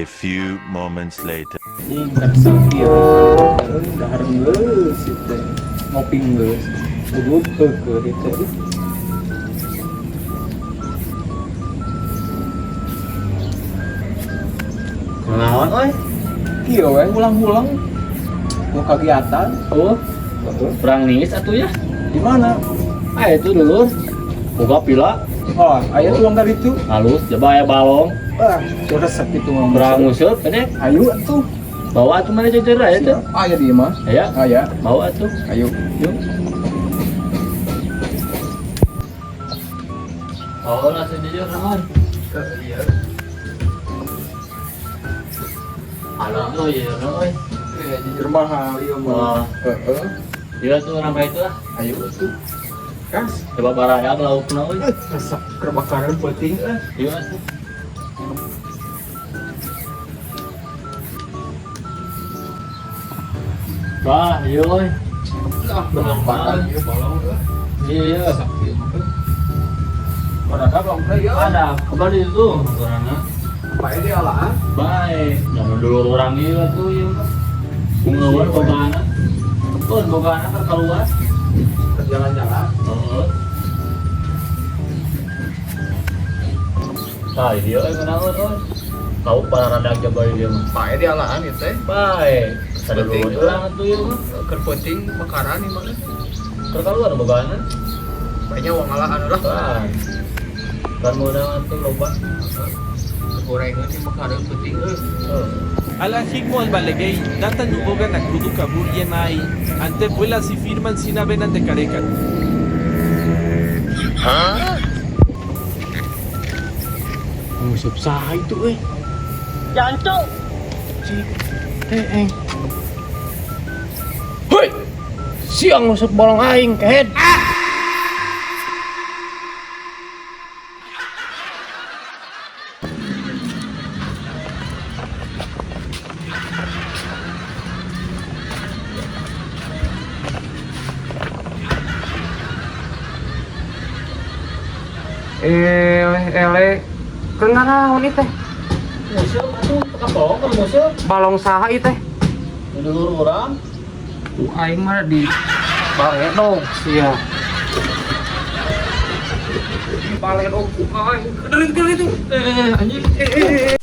A few moments later. Ini resep ieu. Dahar geus ieu teh. Ngopi geus. Gugup heukeut ieu teh. Kunaon euy? Kieu we ulang-ulang. Mau kegiatan. Oh, Heeh. kurang nis atuh ya. Di mana? Ah itu dulur. Boga pila, Oh, aya tuang dari itu. halus coba aya balong. Ah, itu resep itu mah. Kurang nguseup gede. Ayo atuh. Bawa atuh mana jejer aya tuh. Aya di mah. Aya, Aya. bawa atuh. Ayo. Yuk. Oh, langsung jejer naon? Iya. Halus tuh ieu euy. Eh, jujur mahal ieu Wah. mah. Heeh. Iya tuh orang itu lah. Ayo atuh. Kas. Coba baradak laukna euy. Eh, resep kebakaran penting eh. Iya atuh. Wah, iya euy. Ah, berlempatan ieu balong eh. Iya, iya. Resep ieu mah. eh. Baradak laukna ieu. Ada kembali itu orangnya. Bae di alaan. Baik, jangan dulu orang iya tuh iya mah. Bungawan bogaana. Pun bogaana keur keluar. Jalan-jalan. Heeh. Tah ieu euy kunaon euy. Kau para radak jabai dia mah. Bae di alaan ieu teh. Baik, sadulur Penting. urang atuh ieu mah. Keur penting bakaran ieu mah. Keur keluar bogaana. Bae wong alaan lah. Wah. Kan meunang atuh loba. Gorengan ieu bakaran penting euy. Heeh. Alan Higmo al Balegei, Data Nuboga Nakrudu Kabur Yemai, Ante Vuelas y Firman Sina Venan de Careca. Nguseup saha itu euy? Jancuk. Si Teeng. Hoi! Siang nguseup bolong aing kehed. Eleh, eleh. Keur naraon ieu teh? Nguseup atuh teu kapok keur nguseup. Balong saha ieu teh? Dulur urang. Ku aing mah di baledog sia. Baledog ku aing. Dari itu. Eh, anjing. Eh, eh, eh.